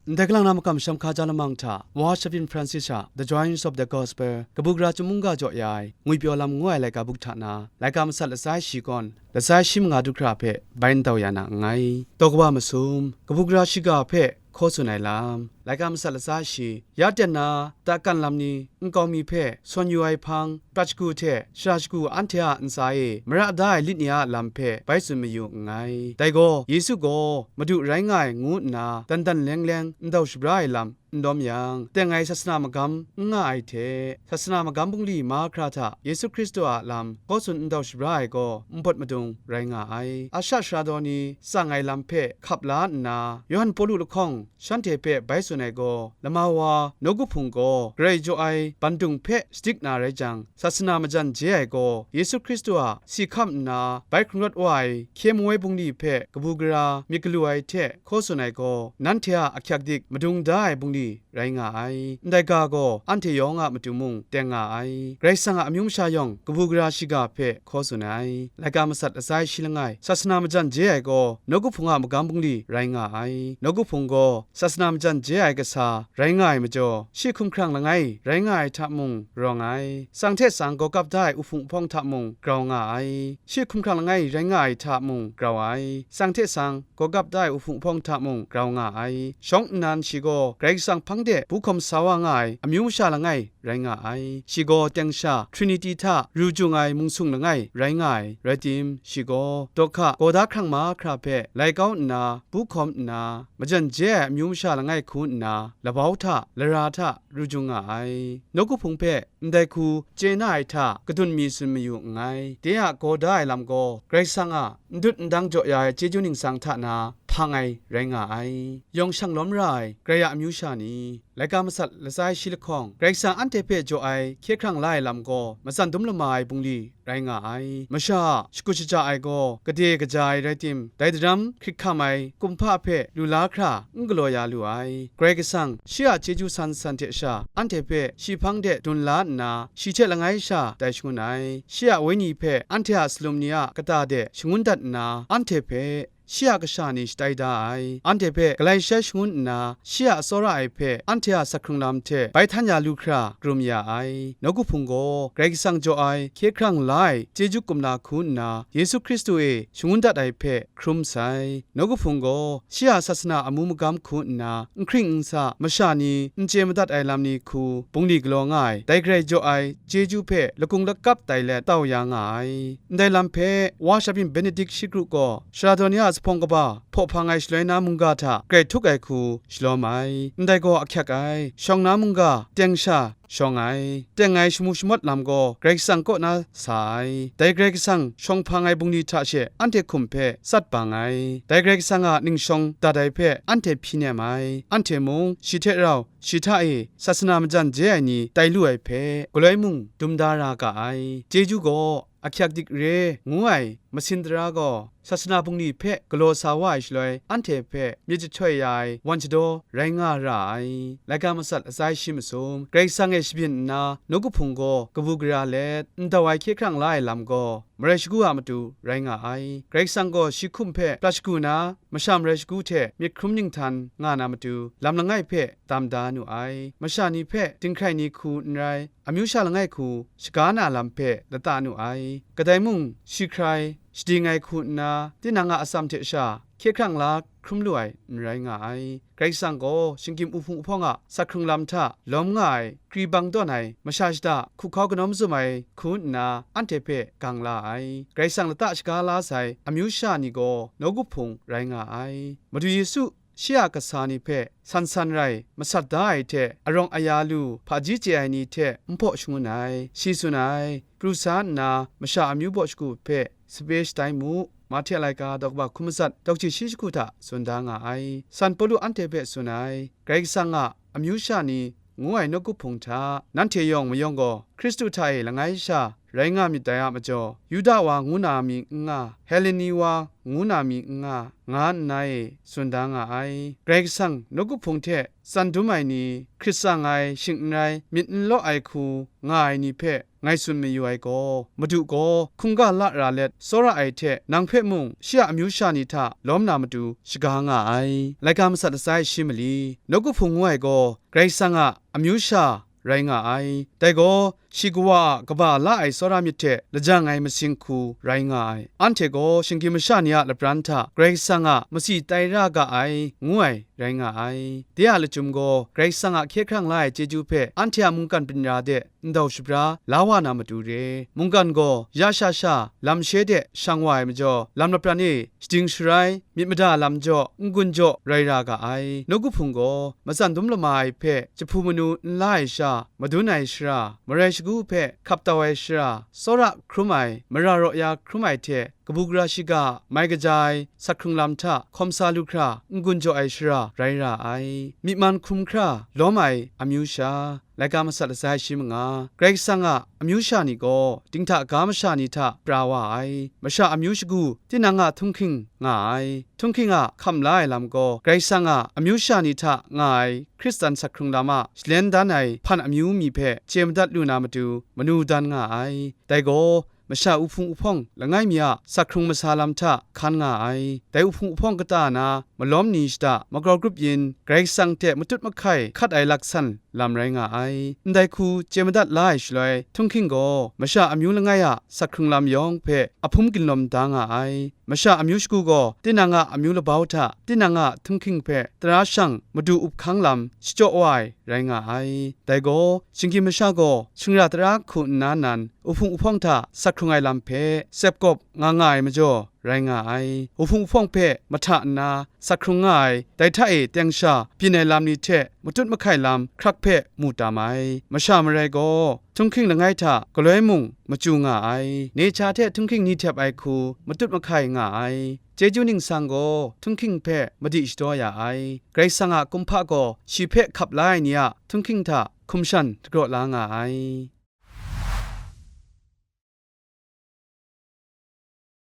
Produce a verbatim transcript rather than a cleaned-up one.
Ndai kalang na makam sham hkaja lamang hta, Wa Shabyin Francis a The Joys of the Gospel, kabu gara chyum mungga jaw ya ai, ngwipyaw lam ngu ai laika buk hta na, laika masat lasai shi kawn, lasai shi manga du hkra hpe bai ntau ya na nngai. Daw kaba masum, kabu gara shiga hpe hkaw tsun ai lam, laika masat lasai shi, ya ten na, dakan lam ni nkau mi hpe sawn yu ai hpang, prat shagu hte shara shagu anhte a ntsa e mara da ai lit ni a lam hpe bai tsun mayu nngai. Dai gaw, Yesu gaw Madu rai nga ai ngu nna dan dan leng leng ndau shabra ai lam n lawm yang, teng ai sasana magam n nga ai hte, sasana magam bungli mahkra hta Yesu Hkristu a lam hkaw tsun ndau shabra ai gaw npawt madung rai nga ai. Asha sara daw ni tsang ai lam hpe hkap la nna, Yawhan Pawlu lahkawng shanhte hpe bai tsun ai gaw, lama wa nawku hpung gaw garai jaw ai bandung hpe shadik na rai jang, sasana majan je ai gaw, Yesu Hkristu a si hkam nna bai hkrung rawt wa ai hkye mawai bungli hpe kabu gara myit galu ai hte hkaw tsun ai gaw, nanhte a ahkyak dik madung da ai bungli rai nga ai. Ndai ga gaw anhte yawng a matu mung teng nga ai. Karai Kasang a amyu masha yawng kabu gara shiga hpe hkaw tsun ai. Laika masat lasai shi langai, sasana majan je ai gaw nawku hpung a magam bungli rai nga ai. Nawku hpung gaw sasana majan je ai kasa rai nga ai majaw, shi hkumhkrang langai rai nga ai hta mung rawng ai. Tsang hte tsang gaw kap da ai uhpung uhpawng hta mung grau nga ai. Shi hkumhkrang langai rai nga ai hta mung grau ai. Tsang hte tsang gaw kap da ai uhpung uhpawng hta mung grau nga ai. Shawng nnan shi gaw Karai Kasang hpang de bu hkawm sa wa nga ai amyu masha langai rai nga ai. Shi gaw teng sha Trinity hta ru jung ai mungsung langai rai nga ai, rai tim, shi gaw dawhka gaw da hkrang mahkra hpe lai kau nna, bu hkawm nna, majan je ai amyu masha langai hku nna, labau hta, lara hta ru jung nga ai. Nawku hpung hpe ndai hku chye na ai hta kadun mi tsun mayu nngai. De a gaw da ai lam gaw Karai Kasang a n dut n dang jaw ya ai chyeju ningsang hta na hpang ai rai nga ai. Yawng shang lawm ra ai Karai a amyu sha ni, laika masat lasai shi lahkawng, Karai Kasang anhte hpe jaw ai hkye hkrang la ai lam gaw matsan dum lama ai bungli rai nga ai. Masha a shakut shaja ai gaw gade kaja ai rai tim, dai daram hkrit hkam ai kumhpa hpe lu la hkra n galaw ya lu ai. Karai Kasang shi a chyeju san san hte sha anhte hpe shi hpang de dun la nna, shi hte langai sha tai shangun ai. Shi a wenyi hpe anhte a salum ni a kata de shangun dat nna, anhte hpe shi a kasha ni shatai da ai. Anhte hpe galai shai shangun nna, shi a tsawra ai hpe anhte a sak hkrung lam hte bai htan ya lu hkra, krum ya ai. Nawku hpung gaw Karai Kasang jaw ai hkye hkrang la ai chyeju kumla hku nna, Yesu Hkristu e shangun dat ai hpe hkrum sai. Nawku hpung gaw shi a sasana amu magam hku nna, n hkring n sa, masha ni n chye madat ai lam ni hku bungli galaw nga ai, dai Karai jaw ai chyeju hpe lakung lakap tai let tau ya nga ai. Ndai lam hpe Wa Shabyin Benedict shi kru gaw, Sara daw ni a zuphpawng kaba hpaw hpang ai shaloi na mungga hta grai htuk ai hku shalawm ai. Ndai gaw ahkyak ai, shawng na mungga teng sha shawng ai, teng ai shamu shamawt lam gaw Karai Kasang kaw na sa ai. Dai Karai Kasang shawng hpang ai bungli hta she anhte hkum hpe tsat bang ai. Dai Karai Kasang a ningshawng dat ai hpe anhte hpyi nem ai. Anhte mung shi hte rau shi hta e sasana majan je ai ni tai lu ai hpe, galoi mung dum da ra ga ai. Chyeju gaw ahkyak dik re ngu ai masin tara gaw, sasana bungli hpe galaw sa wa ai shaloi, anhte hpe myit jahtoi ya ai wan shadaw rai nga ra ai. Laika masat lasai shi masum, Karai Kasang e shabyin nna, nawku hpung gaw kabu gara let, ndau ai hkye hkrang la ai lam gaw, marai shagu a matu rai nga ai. Karai Kasang gaw shi hkum hpe prat shagu na, masha marai shagu hte myit hkrum ninghtan nga na matu, lam langai hpe dam da nu ai. Masha ni hpe dinghkrai ni hku n rai, amyu sha langai hku shaga na lam hpe lata nu ai. Kadai mung shi hkrai shading ai hku nna, tinang a atsam hte sha hkye hkrang la hkrum lu ai n rai nga ai. Karai Kasang gaw shinggyim uhpung uhpawng a sak hkrung lam hta lawm nga ai, kri bang tawn ai, masha shada hku hkau kanau mazum ai hku nna, anhte hpe gang la ai. Karai Kasang lata shaga la sai amyu sha ni gaw nawku hpung rai nga ai. Madu Yesu shi a kasa ni hpe san san rai masat da ai hte, arawng aya lu hpaji chye ai ni hte n hpaw shangun ai. Shi tsun ai, pru sa nna masha amyu baw shagu hpe sape shatai mu, Mahte laika daw kaba hkun matsat daw kaji shi shagu hta tsun da nga ai. San Pawlu anhte hpe tsun ai, Karai Kasang a amyu sha ni ngu ai nawku hpung hta, nanhte yawng mayawng gaw Hkristu hta e langai sha rai nga myit dai a majaw, Yuda wa ngu na mi n nga, Heleni wa ngu na mi n nga, nga nna e tsun da nga ai. Karai Kasang nawku hpung hte tsan dum ai ni, hkrit tsang ai shing n rai, myit n law ai hku nga ai ni hpe ngai tsun mayu ai gaw, Madu gaw hkungga la ra let tsawra ai hte, nang hpe mung shi a amyu sha ni hta lawm na matu shaga nga ai. Laika matsat latsa ai shi mali, nawku hpung ngu ai gaw, Karai Kasang a amyu sha rai nga ai. Dai gaw, shi kawa a kaba la ai tsawra myit hte lajang ai masing hku rai nga ai. Anhte gaw shinggyim masha ni a lapran hta Karai Kasang a matsi tai ra ga ai, ngu ai rai nga ai. De a lachyum gaw, Karai Kasang a hkye hkrang la ai chyeju hpe anhte a mungkan byin ra de ndau shabra la wa na matu re. Mungkan gaw ya sha sha lam she de shang wa ai majaw, lam lapran e shading sharai, myit mada lam jaw, n-gun jaw rai ra ga ai. Nawku hpung gaw, matsan dum lama ai hpe jahpu manu n la ai sha, madun ai shara, marai shagu hpe hkap tau ai shara, tsawra hkrum ai, mara raw ya hkrum ai hte, kabu gara shiga a mai kaja ai, sak hkrung lam hta hkawm sa lu hkra, n-gun jaw ai shara rai ra ai. Myi man hkrum hkra lawm ai amyu sha, laika matsat latsa ai shi manga, Karai Kasang a amyu sha ni gaw dinghta ga masha ni hta pra wa ai. Masha amyu shagu tinang a htunghking nga ai. Htunghking a hkam la ai lam gaw, Karai Kasang a amyu sha ni hta nga ai Hkristan sak hkrung lam a shalen dan ai hpan amyu mi hpe chye madat lu na matu manu dan nga ai. Dai gaw, masha uhpung uhpawng langai mi a sak hkrung masa lam hta hkan nga ai. Dai uhpung uhpawng kata na malawm ni shada, magrau grup yin, Karai Kasang hte matut mahkai hkat ai laksan lam rai nga ai. Ndai hku chye madat la ai shaloi, htunghking gaw masha amyu langai a sak hkrung lam yawng hpe a hpum ginlawm da nga ai. Masha amyu shagu gaw tinang a amyu labau hta tinang a htunghking hpe tara shang madu up hkang lam shachyaw wa ai rai nga ai. Dai gaw, shinggyim masha gaw shingra tara hku nna nan, uhpung uhpawng hta sak hkrung ai lam hpe sepkawp nga nga ai majaw rai nga ai. Uhpung uhpawng hpe mahta nna sak hkrung nga ai, dai hta e teng sha byin ai lam ni hte matut mahkai lam hkrak hpe mu tam ai. Masha marai gaw, htunghking langai hta galoi mung machyu nga ai. Necha hte htunghking ni htep ai hku matut mahkai nga ai. Chyeju ningsang gaw htunghking hpe madi shadaw ya ai. Karai Kasang a kumhpa gaw shi hpe hkap la ai ni a htunghking hta hkum shan dagraw la nga ai.